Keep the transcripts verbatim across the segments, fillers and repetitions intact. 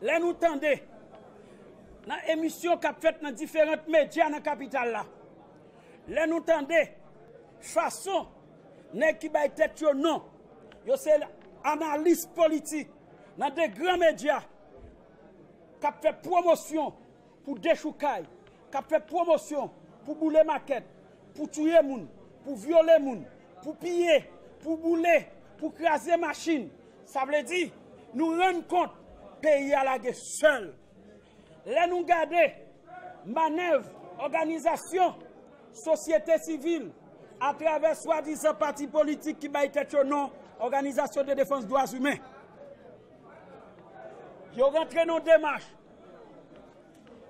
Lè nou tande nan emisyon k ap fèt nan diferan medya nan kapital la, lè nou tande fason nèg ki bay tèt yo non, yo se analis politik nan de gran medya k ap fè pwomosyon pou dechoukay, k ap fè pwomosyon pou boule makèt, pou touye moun, pou vyole moun, pou piye, pou boule, pou kraze machin. Sa vle di, nou rann kont peyi a lage sèl. Lè nou gade manèv òganizasyon sosyete sivil atravè swadizan pati politik ki bay tèt yo non Òganizasyon de Defans Dwa Imen, yo rantre nan demach.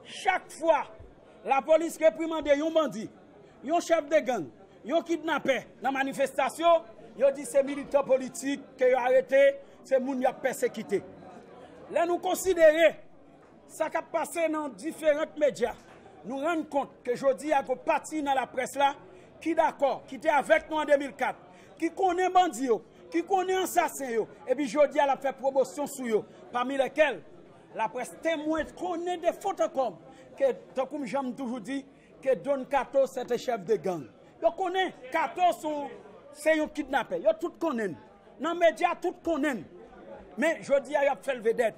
Chak fwa lapolis reprimande yon bandi, yon chèf de gang, yon kidnapè nan manifestasyon, yo di se militan politik ke yo arete, se moun y ap pèsekite. Lè nou konsidere sa k ap pase nan diferan medya, nou rann kont ke jodi a gon pati nan laprès la ki dakò, ki te avèk nou an de mil kat, ki konnen bandi yo, ki konnen ansasen yo, epi jodi a l ap fè pwomosyon sou yo, pami lèkèl laprès Temwen konnen de fon an kòm, ke tankou m jan m toujou di, ke Don Kato se te chèf de gang. Yo konnen Kato se yon, se yon kidnapè. Yo tout konnen l. Nan medya, tout konnen l. Men, jodi a, y ap fè l vedèt.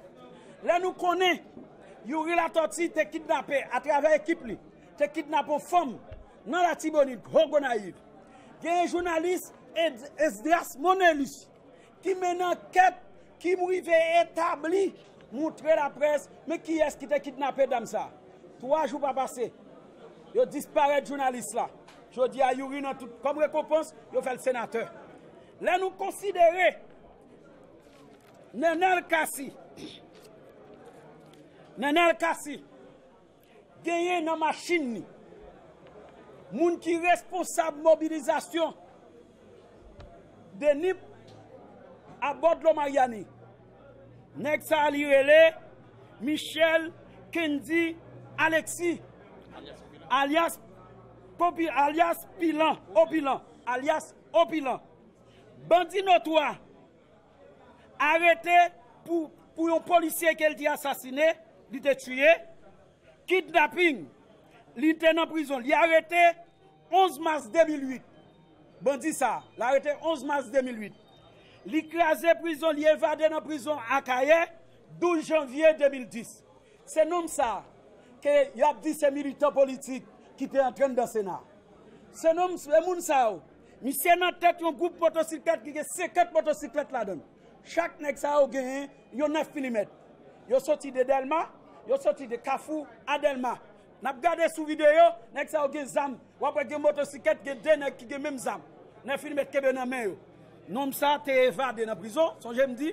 Lè nou konnen Youri Latòti te kidnape atravè ekip li, te kidnape yon fanm nan Latibonit, Ho Gonayiv. Genyen jounalis Ed-, Esdras Monelus ki mennen ankèt, ki rive etabli, montre laprès, men kiyès ki te kidnape dam sa a. Twa jou pa pase, yo disparèt jounalis la. Jodi a, Youri nan tout, kòm rekonpans, yo fè l senatè. Lè nou konsidere Nenel Cassy, Nenel Cassy, genyen nan machin li moun ki responsab mobilizasyon de nip a bò dlo Maryani. Nèg sa a li rele Michel Kendy Alexis, alyas Kopi, alyas Pilan, Opilan, alyas Opilan. Bandi notwa arete pou, pou yon polisye ke l te asasine, li te tiye. Kidnaping, li te nan prizon. Li arete onz mas de mil uit. Bandi sa a, l arete onz mas de mil uit. Li kraze prizon, li evade nan prizon Akayè douz janvye de mil dis. Se nonm sa a ke y ap di se militan politik ki te antre anndan Sena. Se nonm, se moun sa yo. Misye nan tèt yon gwoup motosiklèt ki gen senkant motosiklèt ladan l. Chak nèg sa yo genyen yon nèf milimèt. Yo soti de Dèlma, yo soti de Kafou a Dèlma. N ap gade sou videyo, nèg sa yo gen zam. W ap wè gen motosiklèt, gen de nèg ki gen menm zam. Nèf milimèt kenbe nan men yo. Nonm sa te evade nan prizon, sonje m di,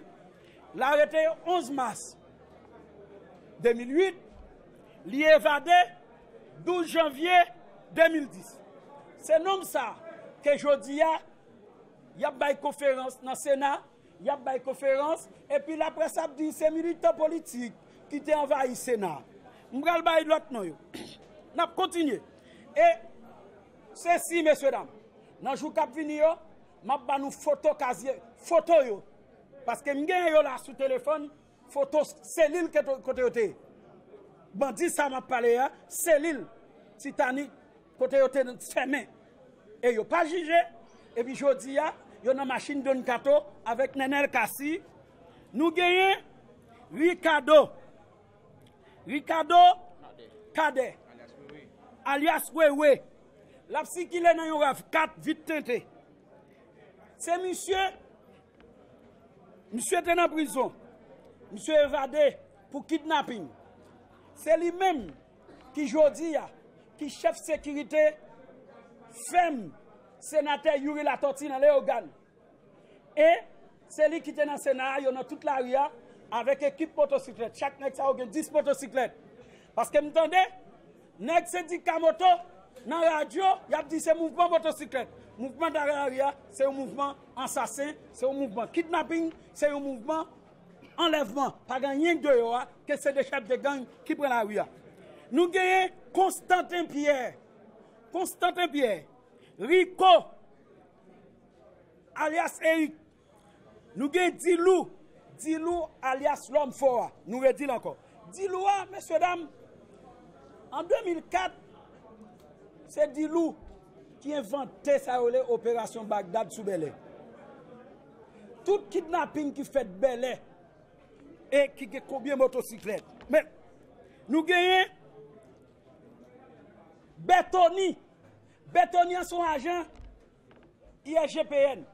l arete onz mas de mil uit, li evade douz janvye de mil dis. Se nonm sa ke jodi a, y ap bay konferans nan Sena, y ap bay konferans, epi laprès ap di se militan politik ki te anvayi Sena. M pral bay lòt non yo. N ap kontinye. E sesi, mesye dam, nan jou k ap vini yo, m ap ba nou foto kazye, foto yo. Paske m genyen yo la sou telefòn, foto selil ke to-, kote yo te ye. Bandi sa m ap pale a, selil Titanic, kote yo te fèmen. E yo pa jije, epi jodi a, yo nan machin Don Kato avèk Nenel Cassy. Nou genyen Ricardo, Ricardo Cadet, alyas Wewe. L ap sikile nan yon rav kat vit tente. Se misye, misye te nan prizon. Misye evade pou kidnaping. Se li menm ki jodi a, ki chèf sekirite fèm senatè Youri Latòti nan Leyogàn. E se li ki te nan Sena a, yo nan tout lari a, avèk ekip motosiklèt. Chak nèg sa yo gen dis motosiklèt. Paske m tande, nèg sendika moto nan radyo, y ap di se mouvman motosiklèt. Mouvman nan lari a, se yon mouvman ansasen, se yon mouvman kidnaping, se yon mouvman anlèvman. Pa gen anyen deyò a, ke se de chèf de gang ki pran lari a. Nou genyen Constantin Pierre. Constantin Pierre. Rico, alyas Eric. Nou gen Dilou, Dilou alyas Lòm Fò a, nou redi l ankò. Dilou a, mesye dam, an de mil kat, se Dilou ki envante sa yo rele operasyon Bagdad sou Bèlè. Tout kidnaping ki fèt Bèlè e ki gen konbyen motosiklèt. Men, nou genyen Bètoni. Bètoni an se yon ajan I S G P N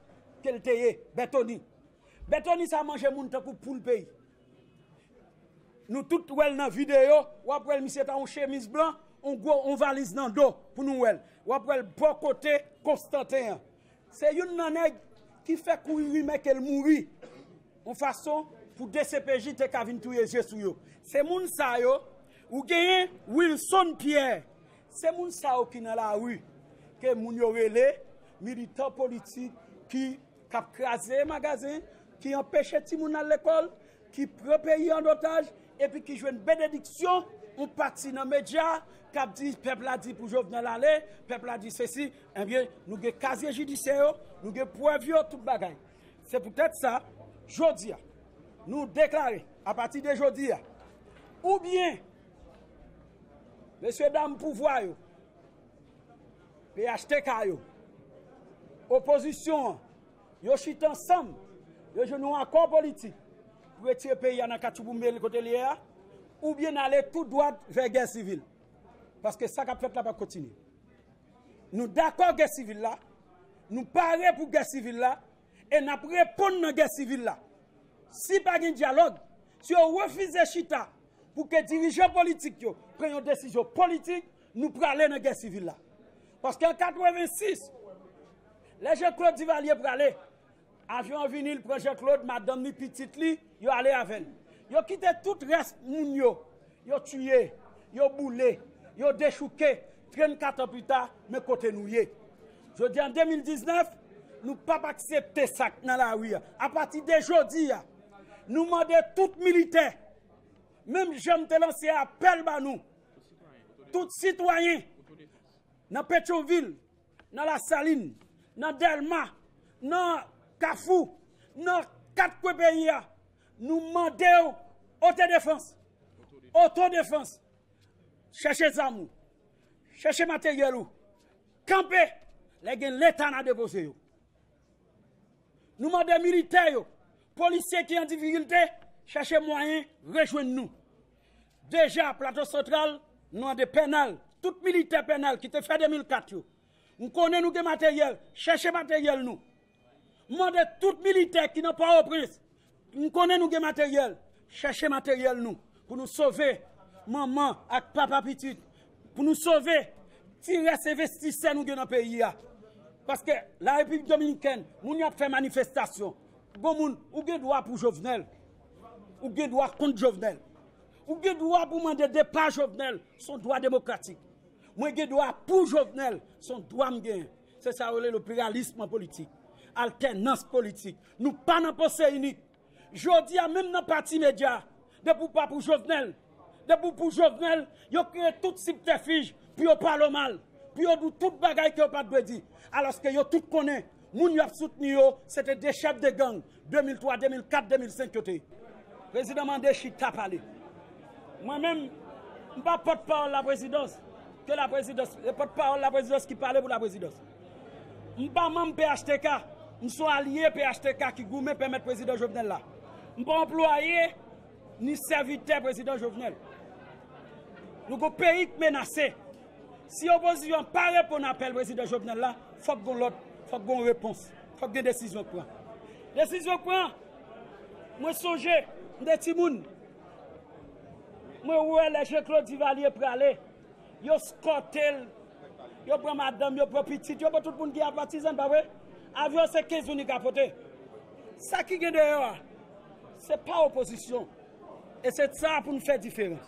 ke l te ye, Bètoni. Bètoni sa manje moun tankou poul peyi. Nou tout wè l nan videyo, w ap wè l, misye ta yon chemiz blan, yon gwo, yon valiz nan do pou nou wè l. W ap wè l bò kote Konstanten an. Se youn nan nèg ki fè kouri rimè ke l mouri. Yon fason pou D C P J te ka vin touye je sou yo. Se moun sa yo, ou genyen Wilson Pierre. Se moun sa yo ki nan lari, ke moun yo rele militan politik ki k ap kraze magazen, ki anpeche timoun al lekòl, ki pran peyi an otaj, epi ki jwenn benediksyon yon pati nan medya k ap di pèp la di pou Jovenel ale, pèp la di sesi, ebyen, nou gen kazye jidisyè yo, nou gen prèv yo, tout bagay. Se poutèt sa, jodi a, nou deklare, apati de jodi a, oubyen mesye dam pouvwa yo, P H T K yo, opozisyon an, yo chita ansanm, yo jwenn yon akò politik pou retire peyi a nan katchouboumbe kote l ye a, oubyen n ale tou dwat vè gè sivil. Paske sa k ap fèt la p ap kontinye. Nou dakò gè sivil la, nou pare pou gè sivil la, e n ap reponn nan gè sivil la. Si pa gen dyalòg, si yo refize chita pou ke dirijan politik yo pran yon desizyon politik, nou prale nan gè sivil la. Paske an katrevensis, lè Jean Claude Duvalier prale, avyon an vini, l pran Jean Claude, madanm li, pitit li, yo ale avè l. Yo kite tout rès moun yo, yo tiye, yo boule, yo dechouke, trannkat an pita, men kote nou ye. Jodi an de mil diznèf, nou p ap aksepte sa k nan lari a. Apati de jodi a, nou mande tout militè, menm jan m te lanse apèl ba nou, tout sitwayen nan Petyonvil, nan Lasalin, nan Dèlma, nan Kafou, nan kat kwen peyi a, nou mande w otodefans, otodefans. Chèche zam ou, chèche materyèl ou, kanpe lè gen leta n a depoze yo. Nou mande militè yo, polisye ki an difikilte, chèche mwayen rejwenn nou. Deja, Plato Santral, nou mande Pènal, tout militè Pènal ki te fè de mil kat yo. M konnen nou gen materyèl, chèche materyèl nou. M mande tout militè ki nan Pòtoprens, m konnen nou gen materyèl, chèche materyèl nou pou nou sove manman ak papa pitit, pou nou sove ti rès envestisè nou gen nan peyi a. Paske Larepiblik Dominikèn, moun yo ap fè manifestasyon. Bon moun, ou gen dwa pou Jovenel. Ou gen dwa kont Jovenel. Ou gen dwa pou mande depa Jovenel. Se yon dwa demokratik. Mwen gen dwa pou Jovenel. Se yon dwa m genyen. Se sa yo rele loperalis an politik. Altènans politik. Nou pa nan panse inik. Jodi a, menm nan pati medya, depi w pa pou Jovenel, depi w pou Jovenel, yo kreye tout sibtèfij pou yo pale w mal, pou yo di w tout bagay ke yo pa t dwe di. Alòske yo tout konnen, moun y ap soutni yo, se te de chèf de gang, de mil twa, de mil kat, de mil senk yo te ye. Prezidan mande chita pale. Mwen menm, m pa pòtpawòl laprezidans, ke laprezidans, se pòtpawòl laprezidans ki pale pou laprezidans. M pa manm P H T K, m se yon alye P H T K ki goumen pèmèt prezidan Jovenel la. M pa anplwaye ni sèvitè prezidan Jovenel. Nou gon peyi k menase. Si opozisyon an pa reponn apèl prezidan Jovenel la, fòk gon lòt, fòk gon repons, fòk gen desizyon k pran. Desizyon k pran, mwen sonje, m te timoun, mwen wè lè Jean Claude Duvalier prale, yo eskòte l, yo pran madanm, yo pran pitit, yo pran tout moun ki apatizan, pa vre? Avyon se kenz moun li ka pote. Sa ki gen deyò a, se pa opozisyon. E se sa pou n fè diferans.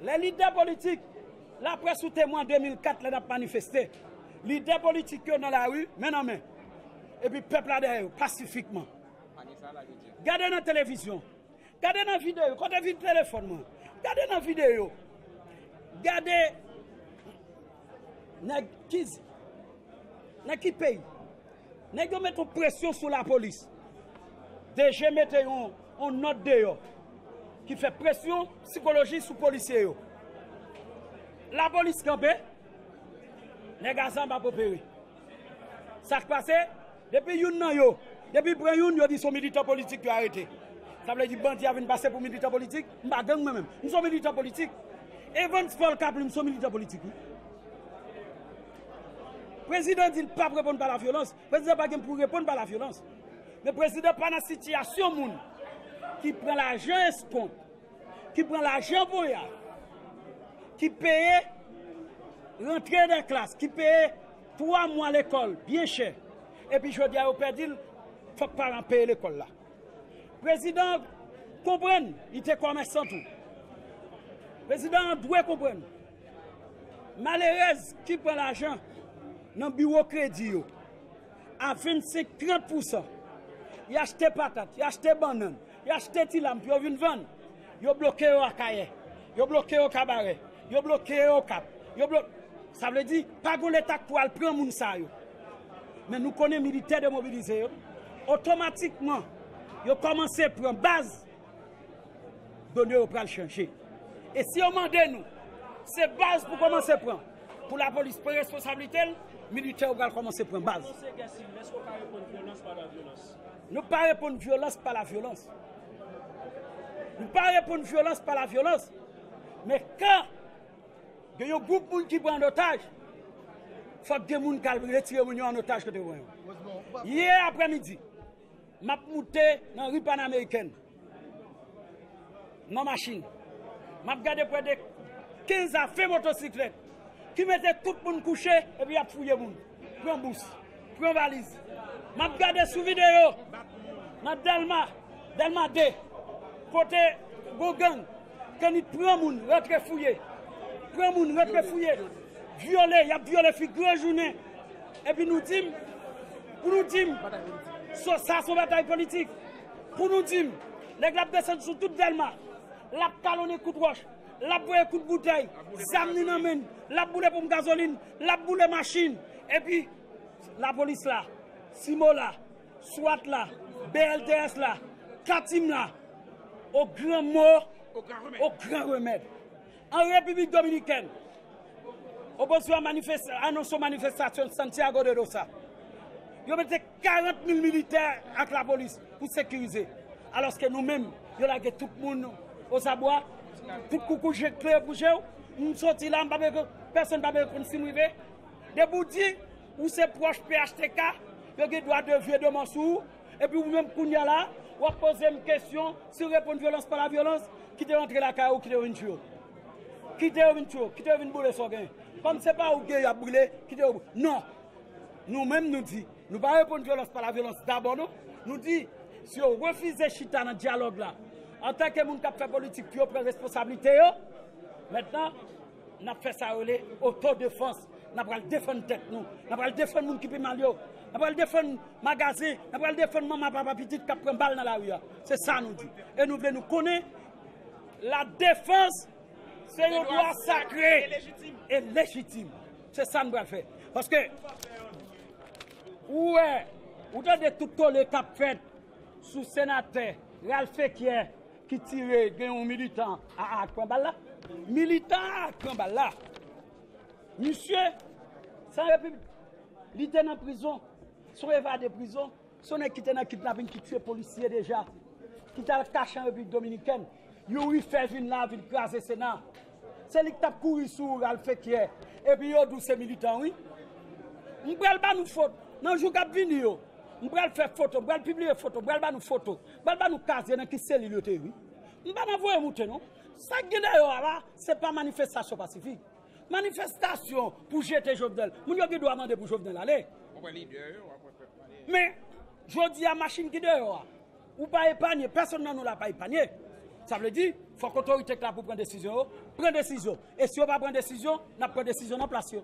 Lè lidè politik, laprès ou temwen an de mil kat lè n ap manifeste, lidè politik yo nan lari, men nan men, epi pèp la dèyè yo, pasifikman. Gade nan televizyon, gade nan videyo, kote vide telefòn mwen, gade nan videyo, gade nèg ki, nan ki peyi, nèg yo met yon presyon sou lapolis. D G mete yon, yon nòt deyò ki fè presyon sikolojik sou polisye yo. Lapolis kanpe, nèg a zam ap opere. Sa k pase? Depi youn nan yo, depi pran youn, yo di se yon militan politik yo arete. Sa vle di bandi a vin pase pou militan politik? M pa gang mwen menm. M se yon militan politik. Evans Paul Capely, m se yon militan politik, wi. Prezidan di l p ap reponn pa lavyolans. Prezidan pa gen pou reponn pa lavyolans. Men prezidan pa nan sitiyasyon moun ki pran lajan eskont, ki pran lajan voyaj, ki peye rantre de klas, ki peye twa mwa lekòl byen chè, epi jodi a yo pèdi l, fòk paran peye lekòl la. Prezidan an konprann, li te kòmèsan tou. Prezidan an dwe konprann. Malerèz ki pran lajan nan biwo kredi yo a vennsenk, trant pousan. Y achte patat, y achte bannann, y achte ti lam pou yo vin vann. Yo bloke yo Akayè, yo bloke yo Kabarè, yo bloke yo Okap. Yo blo-, sa vle di, pa gon Leta k pral pran moun sa yo. Men nou konnen militè demobilize yo. Otomatikman, yo kòmanse pran baz, done yo pral chanje. E si yo mande nou, se baz pou kòmanse pran. Pou lapolis pran responsablite l, militè yo pral kòmanse pran baz. Panse gè sivil, èske w ka reponn vyolans pa lavyolans? Nou pa reponn vyolans pa lavyolans. Nou pa reponn vyolans pa lavyolans. Men kan gen yon gwoup moun ki pran an otaj, fòk gen moun k al retire moun yo an otaj kote yo pran yo. Yè aprèmidi, m ap moute nan ri Panamerikèn nan machin. M ap gade prè de kenz a ven motosiklèt ki mete tout moun kouche epi y ap fouye moun, pran bous, pran valiz. M ap gade sou videyo nan Dèlma, Dèlma de, kote gon gang, kanit pran moun, rantre fouye, pran moun, rantre fouye, vyole, y ap vyole fi gran jounen. Epi nou di m, pou nou di m, so, sa se yon batay politik. Pou nou di m, nèg la ap desann sou tout Dèlma, l ap kalonnen kout wòch, l ap voye kout boutèy, zam li nan men l, l ap boule ponp gazolin, l ap boule machin. Epi lapolis la, Simola, swat la, B L T S la, Katim la, au grand mot, au grand remède. An Repiblik Dominikèn, opozisyon an manifes-, anonse yon manifestasyon Santiago de Dosa. Yo mete karant mil militè ak lapolis pou sekirize. Alòske nou menm, yo lage tout moun ozabwa, tout koukou je kle pou je w. M soti la, m pa bezwen, pèsonn pa bezwen konn si m rive. Depi w di ou se pwòch P H T K, yo gen dwa devye de men sou ou. Epi ou menm kounye a la, w ap poze m kesyon, si w reponn vyolans pa lavyolans, kite yo antre lakay ou, kite yo vin tchwe w. Kite yo vin tchwe w, kite yo vin boule sa w genyen. Kòm se pa ou k gen, y ap boule, kite yo bou-, non. Nou menm nou di, nou pa reponn vyolans pa lavyolans dabò non. Nou di, si yo refize chita nan dyalòg la, antanke moun k ap fè politik, pou yo pran responsablite yo, mentnan, n ap fè sa yo rele otodefans. N ap pral defann tèt nou. N ap pral defann moun ki pi mal yo. N ap pral defann magazen. N ap pral defann manman, papa, pitit k ap pran bal nan lari a. Se sa nou di. E nou vle nou konnen, ladefans se yon dwa sakre e lejitim. Se sa n pral fè. Paske, ou wè, ou tande tout tole k ap fèt sou senatè Ralph Equière ki tire, gen yon militan a, a, k pran bal la. Militan a, a, k pran bal la. Misye, se an Repiblik, li te nan prizon, se yon evade prizon, se yon nèg ki te nan kidnaping, ki tiye polisye deja, ki t al kache an Repiblik Dominikèn. Youri fè vin la, vin kraze Sena. Se li k t ap kouri sou Ralph Equière. Epi yo di w se militan, wi. M pral ba nou foto. Nan jou k ap vini yo, m pral fè foto, m pral pibliye foto, m pral ba nou foto, m pral ba nou kazye nan ki selil yo te ye, wi. M pa nan voye moute, non. Sa k gen dèyè a la, se pa manifestasyon pasifik. Manifestasyon pou jete Jovenel. Moun yo gen dwa mande pou Jovenel ale. Men, jodi a, machin ki deyò a, ou pa epanye, pèsonn nan nou la pa epanye. Sa vle di, fòk otorite k la pou pran desizyon yo, pran desizyon. E si yo pa pran desizyon, n ap pran desizyon nan plas yo.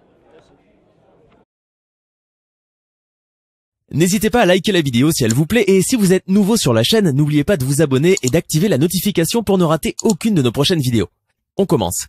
N'hésitez pas à liker la vidéo si elle vous plaît et si vous êtes nouveau sur la chaîne, n'oubliez pas de vous abonner et d'activer la notification pour ne rater aucune de nos prochaines vidéos. On commence.